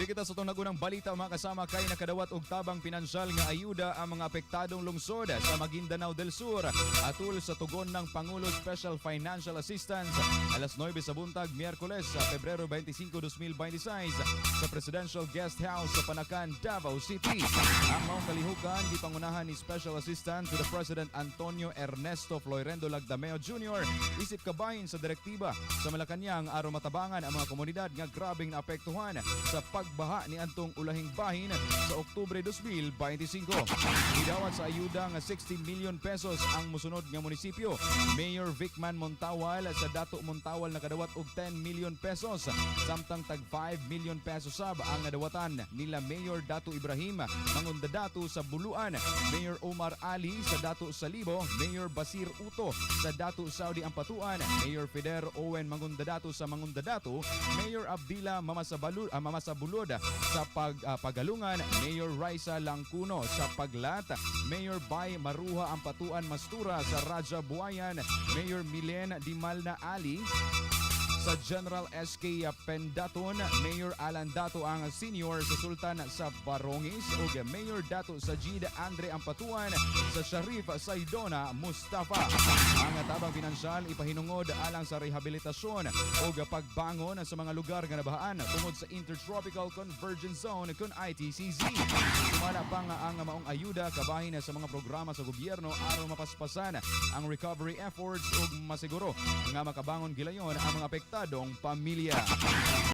Diri kita sa atong nagunang balita, mga kasama, kay nakadawat og tabang pinansyal nga ayuda ang mga apektadong lungsod sa Maguindanao del Sur atul sa tugon ng Pangulo Special Financial Assistance alas 9 sa buntag, Miyerkules sa Pebrero 25, 2026 sa Presidential Guest House sa Panacan, Davao City. Ang maong kalihukan gipangunahan ni Special Assistant to the President Antonio Ernesto Floirendo Lagdameo Jr. isip kabahin sa direktiba sa Malacañang aron matabangan ang mga komunidad nga grabeng naapektuhan sa pagbaha ni antong ulahing bahin sa Oktubre 2025. Gidawat sa ayuda nga 60 million pesos ang musunod nga munisipyo. Mayor Vicman Montawal sa Datu Montawal nakadawat og 10 million pesos, samtang tag 5 million pesos sab ang nadawatan nila Mayor Datu Ibrahim Mangundadato sa Buluan, Mayor Omar Ali sa Datu Salibo, Mayor Basir Uto sa Datu Saudi Ampatuan, Mayor Feder Owen Mangundadato sa Mangundadato, Mayor Abdila Mamasabulod sa Pagalungan, Mayor Raisa Langkuno sa Paglat, Mayor Bay Maruha Ampatuan Mastura sa Raja Buayan, Mayor Milen Dimalna Ali sa General SK Pendatun, Mayor Alan Dato ang Senior sa Sultan sa Barongis ug Mayor Dato Sajid Andre Ampatuan sa Sharif Saidona Mustafa. Ang tabang pinansyal ipahinungod alang sa rehabilitasyon ug pagbangon sa mga lugar nga nabahaan tungod sa Intertropical Convergence Zone kon ITCZ. Sumala pa nga ang maong ayuda kabahin sa mga programa sa gobyerno aron mapaspasan ang recovery efforts ug masiguro nga makabangon gilayon ang mga apektadong pamilya.